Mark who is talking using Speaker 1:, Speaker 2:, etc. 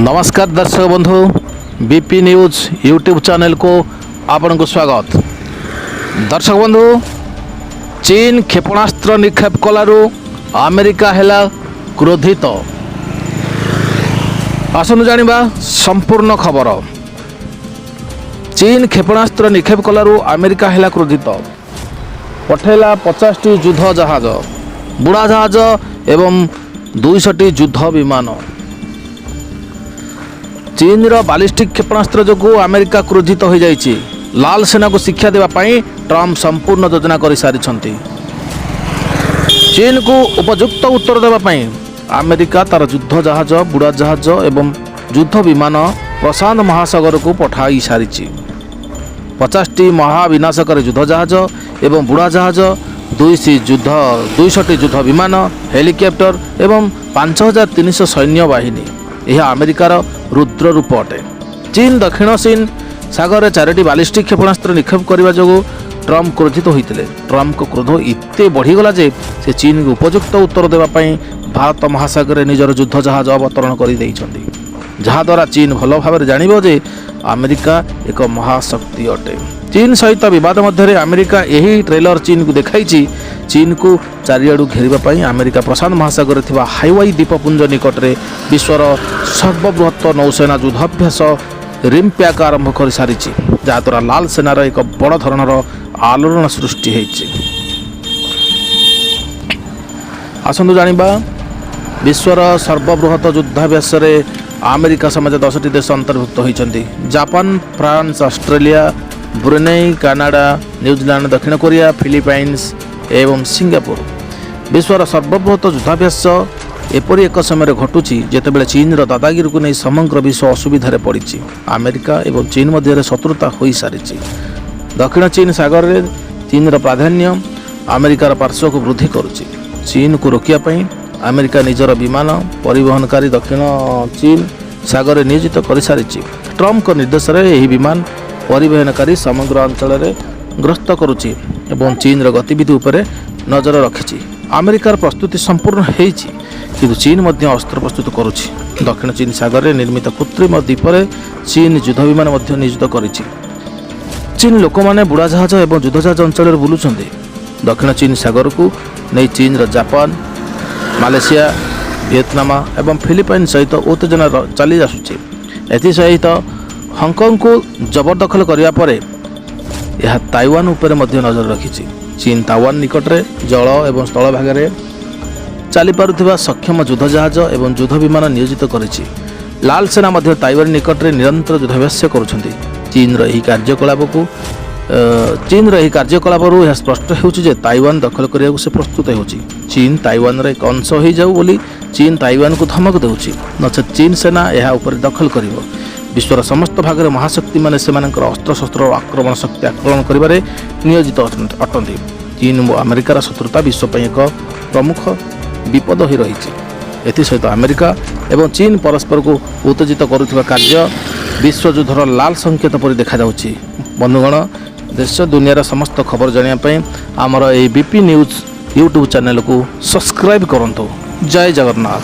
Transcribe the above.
Speaker 1: ନମସ୍କାର ଦର୍ଶକ ବନ୍ଧୁ, ବିପି ନ୍ୟୁଜ୍ ୟୁଟ୍ୟୁବ୍ ଚ୍ୟାନେଲକୁ ଆପଣଙ୍କୁ ସ୍ୱାଗତ। ଦର୍ଶକ ବନ୍ଧୁ, ଚୀନ କ୍ଷେପଣାସ୍ତ୍ର ନିକ୍ଷେପ କଲାରୁ ଆମେରିକା ହେଲା କ୍ରୋଧିତ। ଆସନ୍ତୁ ଜାଣିବା ସମ୍ପୂର୍ଣ୍ଣ ଖବର। ଚୀନ କ୍ଷେପଣାସ୍ତ୍ର ନିକ୍ଷେପ କଲାରୁ ଆମେରିକା ହେଲା କ୍ରୋଧିତ। ପଠାଇଲା 50ଟି ଯୁଦ୍ଧ ଜାହାଜ, ବୁଡ଼ା ଜାହାଜ ଏବଂ 200ଟି ଯୁଦ୍ଧ ବିମାନ। ଚୀନର ବାଲିଷ୍ଟିକ୍ କ୍ଷେପଣାସ୍ତ୍ର ଯୋଗୁଁ ଆମେରିକା କ୍ରୋଧିତ ହୋଇଯାଇଛି। ଲାଲ ସେନାକୁ ଶିକ୍ଷା ଦେବା ପାଇଁ ଟ୍ରମ୍ପ ସମ୍ପୂର୍ଣ୍ଣ ଯୋଜନା କରିସାରିଛନ୍ତି। ଚୀନକୁ ଉପଯୁକ୍ତ ଉତ୍ତର ଦେବା ପାଇଁ ଆମେରିକା ତାର ଯୁଦ୍ଧ ଜାହାଜ, ବୁଡ଼ା ଜାହାଜ ଏବଂ ଯୁଦ୍ଧ ବିମାନ ପ୍ରଶାନ୍ତ ମହାସାଗରକୁ ପଠାଇ ସାରିଛି। 50ଟି ମହାବିନାଶକାରୀ ଯୁଦ୍ଧ ଜାହାଜ ଏବଂ ବୁଡ଼ା ଜାହାଜ, 200ଟି ଯୁଦ୍ଧ ବିମାନ, ହେଲିକପ୍ଟର ଏବଂ 5300 ସୈନ୍ୟ ବାହିନୀ। ଏହା ଆମେରିକାର ରୁଦ୍ର ରୂପ ଅଟେ। ଚୀନ ଦକ୍ଷିଣ ଚୀନ ସାଗରରେ ଚାରୋଟି ବାଲିଷ୍ଟିକ୍ କ୍ଷେପଣାସ୍ତ୍ର ନିକ୍ଷେପ କରିବା ଯୋଗୁଁ ଟ୍ରମ୍ପ କ୍ରୋଧିତ ହୋଇଥିଲେ। ଟ୍ରମ୍ପଙ୍କ କ୍ରୋଧ ଏତେ ବଢ଼ିଗଲା ଯେ ସେ ଚୀନକୁ ଉପଯୁକ୍ତ ଉତ୍ତର ଦେବା ପାଇଁ ଭାରତ ମହାସାଗରରେ ନିଜର ଯୁଦ୍ଧ ଜାହାଜ ଅବତରଣ କରିଦେଇଛନ୍ତି, ଯାହାଦ୍ୱାରା ଚୀନ ଭଲ ଭାବରେ ଜାଣିବ ଯେ ଆମେରିକା ଏକ ମହାଶକ୍ତି ଅଟେ। ଚୀନ ସହିତ ବିବାଦ ମଧ୍ୟରେ ଆମେରିକା ଏହି ଟ୍ରେଲର ଚୀନକୁ ଦେଖାଇଛି। ଚୀନକୁ ଚାରିଆଡ଼ୁ ଘେରିବା ପାଇଁ ଆମେରିକା ପ୍ରଶାନ୍ତ ମହାସାଗରରେ ଥିବା ହାୱାଇ ଦ୍ୱୀପପୁଞ୍ଜ ନିକଟରେ ବିଶ୍ୱର ସର୍ବବୃହତ୍ତ ନୌସେନା ଯୁଦ୍ଧାଭ୍ୟାସ ରିମ୍ପ୍ୟାକ୍ ଆରମ୍ଭ କରିସାରିଛି, ଯାହାଦ୍ୱାରା ଲାଲ ସେନାର ଏକ ବଡ଼ ଧରଣର ଆଲୋଡ଼ନ ସୃଷ୍ଟି ହୋଇଛି। ଆସନ୍ତୁ ଜାଣିବା, ବିଶ୍ୱର ସର୍ବବୃହତ ଯୁଦ୍ଧାଭ୍ୟାସରେ ଆମେରିକା ସମେତ 10ଟି ଦେଶ ଅନ୍ତର୍ଭୁକ୍ତ ହୋଇଛନ୍ତି: Japan, France, Australia, Brunei, Canada, New Zealand, ଦକ୍ଷିଣ କୋରିଆ, ଫିଲିପାଇନ୍ସ ଏବଂ ସିଙ୍ଗାପୁର। ବିଶ୍ୱର ସର୍ବବୃହତ ଯୁଦ୍ଧାଭ୍ୟାସ ଏପରି ଏକ ସମୟରେ ଘଟୁଛି, ଯେତେବେଳେ ଚୀନର ଦାଦାଗିରିକୁ ନେଇ ସମଗ୍ର ବିଶ୍ୱ ଅସୁବିଧାରେ ପଡ଼ିଛି। ଆମେରିକା ଏବଂ ଚୀନ ମଧ୍ୟରେ ଶତ୍ରୁତା ହୋଇସାରିଛି। ଦକ୍ଷିଣ ଚୀନ ସାଗରରେ ଚୀନର ପ୍ରାଧାନ୍ୟ ଆମେରିକାର ପାର୍ଶ୍ୱକୁ ବୃଦ୍ଧି କରୁଛି। ଚୀନକୁ ରୋକିବା ପାଇଁ ଆମେରିକା ନିଜର ବିମାନ ପରିବହନକାରୀ ଦକ୍ଷିଣ ଚୀନ ସାଗରରେ ନିୟୋଜିତ କରିସାରିଛି। ଟ୍ରମ୍ପଙ୍କ ନିର୍ଦ୍ଦେଶରେ ଏହି ବିମାନ ପରିବହନକାରୀ ସମଗ୍ର ଅଞ୍ଚଳରେ ଗ୍ରସ୍ତ କରୁଛି ଏବଂ ଚୀନର ଗତିବିଧି ଉପରେ ନଜର ରଖିଛି। ଆମେରିକାର ପ୍ରସ୍ତୁତି ସମ୍ପୂର୍ଣ୍ଣ ହେଇଛି, କିନ୍ତୁ ଚୀନ ମଧ୍ୟ ଅସ୍ତ୍ର ପ୍ରସ୍ତୁତ କରୁଛି। ଦକ୍ଷିଣ ଚୀନ ସାଗରରେ ନିର୍ମିତ କୃତ୍ରିମ ଦ୍ୱୀପରେ ଚୀନ ଯୁଦ୍ଧ ବିମାନ ମଧ୍ୟ ନିୟୋଜିତ କରିଛି। ଚୀନ ଲୋକମାନେ ବୁଡ଼ାଜାହାଜ ଏବଂ ଯୁଦ୍ଧଜାହାଜ ଅଞ୍ଚଳରେ ବୁଲୁଛନ୍ତି। ଦକ୍ଷିଣ ଚୀନ ସାଗରକୁ ନେଇ ଚୀନର ଜାପାନ, ମାଲେସିଆ, ଭିଏତନାମ ଏବଂ ଫିଲିପାଇନ୍ ସହିତ ଉତ୍ତେଜନା ଚାଲି ଆସୁଛି। ଏଥିସହିତ ହଂକଂକୁ ଜବରଦଖଲ କରିବା ପରେ ଏହା ତାଇୱାନ ଉପରେ ମଧ୍ୟ ନଜର ରଖିଛି। ଚୀନ ତାଇୱାନ ନିକଟରେ ଜଳ ଏବଂ ସ୍ଥଳଭାଗରେ ଚାଲିପାରୁଥିବା ସକ୍ଷମ ଯୁଦ୍ଧଜାହାଜ ଏବଂ ଯୁଦ୍ଧ ବିମାନ ନିୟୋଜିତ କରିଛି। ଲାଲ ସେନା ମଧ୍ୟ ତାଇୱାନ ନିକଟରେ ନିରନ୍ତର ଯୁଦ୍ଧାଭ୍ୟାସ କରୁଛନ୍ତି। ଚୀନର ଏହି କାର୍ଯ୍ୟକଳାପରୁ ଏହା ସ୍ପଷ୍ଟ ହେଉଛି ଯେ ତାଇୱାନ ଦଖଲ କରିବାକୁ ସେ ପ୍ରସ୍ତୁତ ହେଉଛି। ଚୀନ ତାଇୱାନର ଏକ ଅଂଶ ହୋଇଯାଉ ବୋଲି ଚୀନ ତାଇୱାନକୁ ଧମକ ଦେଉଛି, ନଚେତ୍ ଚୀନ ସେନା ଏହା ଉପରେ ଦଖଲ କରିବ। ବିଶ୍ୱର ସମସ୍ତ ଭାଗରେ ମହାଶକ୍ତିମାନେ ସେମାନଙ୍କର ଅସ୍ତ୍ରଶସ୍ତ୍ର ଓ ଆକ୍ରମଣ ଶକ୍ତି ଆକଳନ କରିବାରେ ନିୟୋଜିତ ଅଟନ୍ତି। ଚୀନ ଓ ଆମେରିକାର ଶତ୍ରୁତା ବିଶ୍ୱ ପାଇଁ ଏକ ପ୍ରମୁଖ ବିପଦ ହୋଇ ରହିଛି। ଏଥିସହିତ ଆମେରିକା ଏବଂ ଚୀନ ପରସ୍ପରକୁ ଉତ୍ତେଜିତ କରୁଥିବା କାର୍ଯ୍ୟ ବିଶ୍ୱଯୁଦ୍ଧର ଲାଲ ସଂକେତ ପରି ଦେଖାଯାଉଛି। ବନ୍ଧୁଗଣ, ଦେଶ ଦୁନିଆର ସମସ୍ତ ଖବର ଜାଣିବା ପାଇଁ ଆମର ଏହି ବିପି ନ୍ୟୁଜ୍ ୟୁଟ୍ୟୁବ୍ ଚ୍ୟାନେଲକୁ ସବସ୍କ୍ରାଇବ୍ କରନ୍ତୁ। ଜୟ ଜଗନ୍ନାଥ।